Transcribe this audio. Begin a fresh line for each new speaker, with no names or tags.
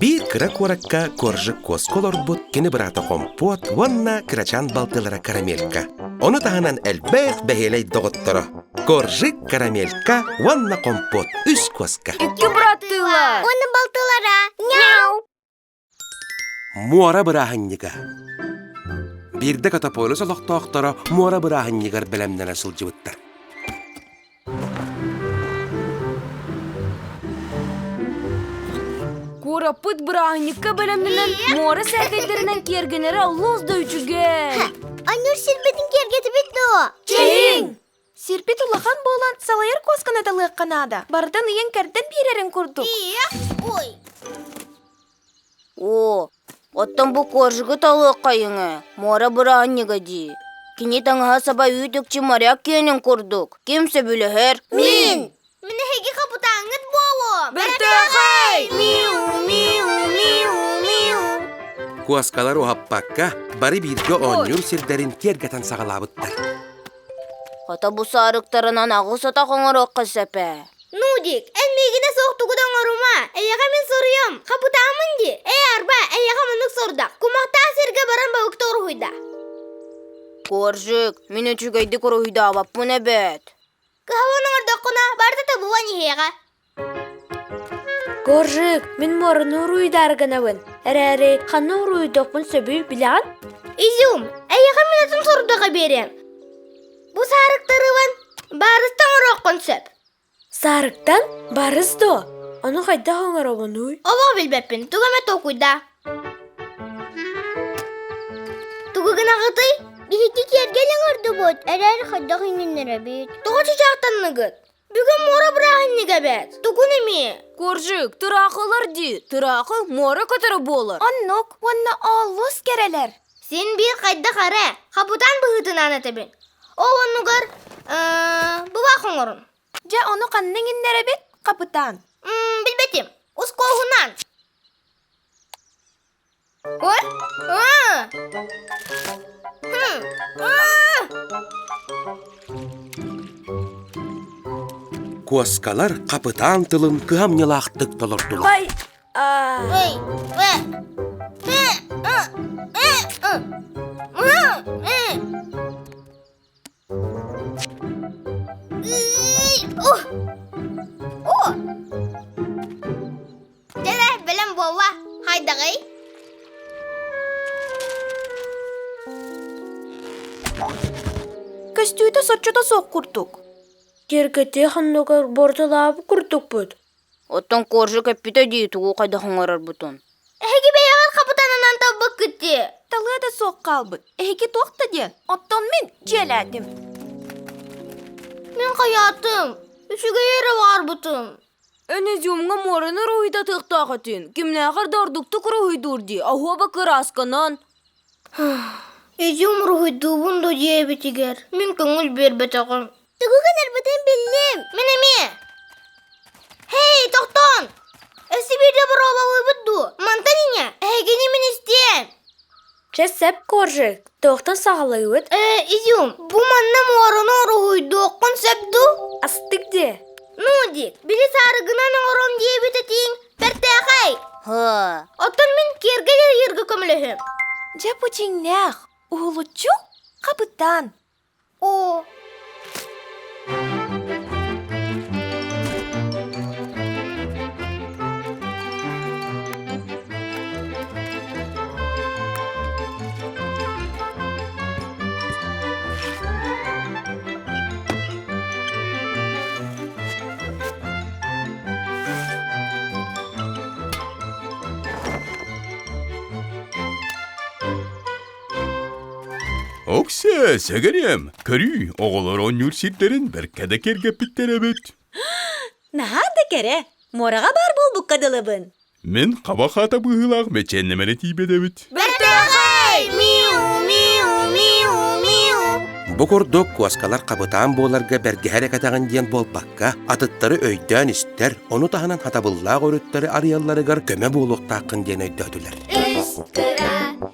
Биир кыра куоракка Коржик куоска олорбут кини быраата Хомпуот уонна кырачаан балтылара Карамелька. Ону таһынан элбэх бэһиэлэй доҕотторо Коржик, Карамелька уонна Хомпуот үс куоска.
Икки быраттыылар.
Уонна балтылара. Мяу!
Муора бырааһынньыга. Биирдэ Катаполис олохтоохторо муора бырааһынньыгар бэлэмнэнэ сылдьыбыттар.
Куораппыт бырааһынньыкка бэлэмнэнэн муора сээкэйдэринэн киэргэнэрэ олус да үчүгэй.
Анньыр сирбитин киэргэтибит дуо?
Чэйиҥ! Сирбит улахан буолан салайар куосканы талыахха наада. Барытын ыйан-кэрдэн биэрэрин курдук.
Ой!
Оо, оттон бу коржигы талыаххайыҥ ээ, муора бырааһынньыга дии. Кини таҥаһа-саба үүт-үкчү моряк киэнин курдук. Ким сөбүлэһэр?
Мин! Мин эһиги хапытааҥҥыт буолуом!
Бэртээхэй! Миу, миу, миу, миу!
Куоскалар уһаппакка, бары бииргэ оонньуур сирдэрин киэргэтэн саҕалаабыттар.
Хата бу саарыктарынан аҕыс атах оҥоруохха сөп ээ.
Нудик, эн миигинэ суох тугу да оҥорума. Эйиэхэ мин соруйам, хапытааммын дии. Ээ, арба, эйиэхэ маннык сорудах. Кумахтаах сиргэ баран балыкта уруһуйда.
Коржик, мин үчүгэйдик уруһуйдаабаппын эбээт.
Кыһаллан оҥордоххуна, барыта табыллан иһиэҕэ.
Коржик, мин муораны уруйдаары гынабын. Эрээри ханна уруйдуохпун сөбүй билэҕин?
Изюм, эйиэхэ мин атын сорудаҕы биэриэм. Бу саарыктарыбын барыстан оҥоруоххун сөп.
Саарыктан? Барыс дуо? Ону хайдах оҥоробунуй?
Олох билбэппин, тугу эмэ толкуйдаа. Тугу гынаҕытый? Биһиги киэргэл оҥордубут, эрээри хайдах иҥиннэрэбит? Тоҕо чычаахтанныгыт? Бүгүн муора бырааһынньыга эбээт. Тугун эмиэ?
Коржик, тыраахылар дии. Тыраахы муора көтөрө буолар.
Оннук уонна олус кэрэлэр.
Син биир хайдах эрэ, хапытаан быһыытынан этэбин. Ол оннугар быбаах оҥорун.
Дьэ, ону ханна иҥиннэрэбит, хапытаан?
Билбэтим. Ускуоһунан. Ой!
Куоскалар хапытаан тылын кыһамньылаахтык толордулар.
Ой!
Эй! Э! Э! Э! Э! Э! О! Дьэ, бэлэм буолла. Хайдаҕый?
Көстүүтэ соччото суох курдук.
Киэргэтиэх оннугар буортулаабыт курдукпут.
Оттон коржик эппитэ дии тугу хайдах оҥорорбутун.
Эһиги бэйэҕит хапытанынан талбыккыт дии.
Талыа да суох хаалбыт. Эһиги туох да диэн, оттон мин дьиэлээтим.
Мин хайаатым? Үчүгэй эрэ баҕарбытым.
Эн изюмҥа муораны уруһуйдатыахтаах этин. Кимнээҕэр да ордуктук уруһуйдуур дии, оһуоба кыраасканан.
Изюм уруһуйдуубун да диэбитигэр мин көҥүл биэрбэтэҕим. Тугу гынарбытын биллим. Мин эмиэ. Һэй, тохтоон! Өссө биирдэ боруобалыыбыт дуу? Мантан иҥэ, эһигини мин истиэм.
Чэ, сөп, Коржик, туохтан саҕалыыбыт?
Э, Изюм, бу манна муораны уруһуйдуоххун сөп дуу?
Астык дии.
Ну, дик, били саарыгынан оҥором диэбит этиҥ бэртээхэй.
Һы.
Оттон мин киэргэл ыйыырга көмөлөһүөм.
Дьэ бу дьиҥнээх, уһулуччу хапытаан.
О,
Оксе, сэгэриэм, көрүүй, оҕолор оонньуур сирдэрин бэркэ да киэргэппиттэр эбит.
Наһаа да кэрэ, муораҕа баар буолбукка дылыбын.
Мин хаба хаата быһыылаах бэчээннэмэрэ тиийбэт эбит.
Бэртээхэй! Миу, миу, миу, миу.
Бу курдук куоскалар хабытаан буоларга бэргэһэ эрэ кэтэҕин диэн буолбакка, атыттары өйдөөн истэр, ону таһынан хатабыллаах өрүттэри арыйалларыгар көмө буолуохтааххын диэн өйдөөтүлэр.
Үс кыра.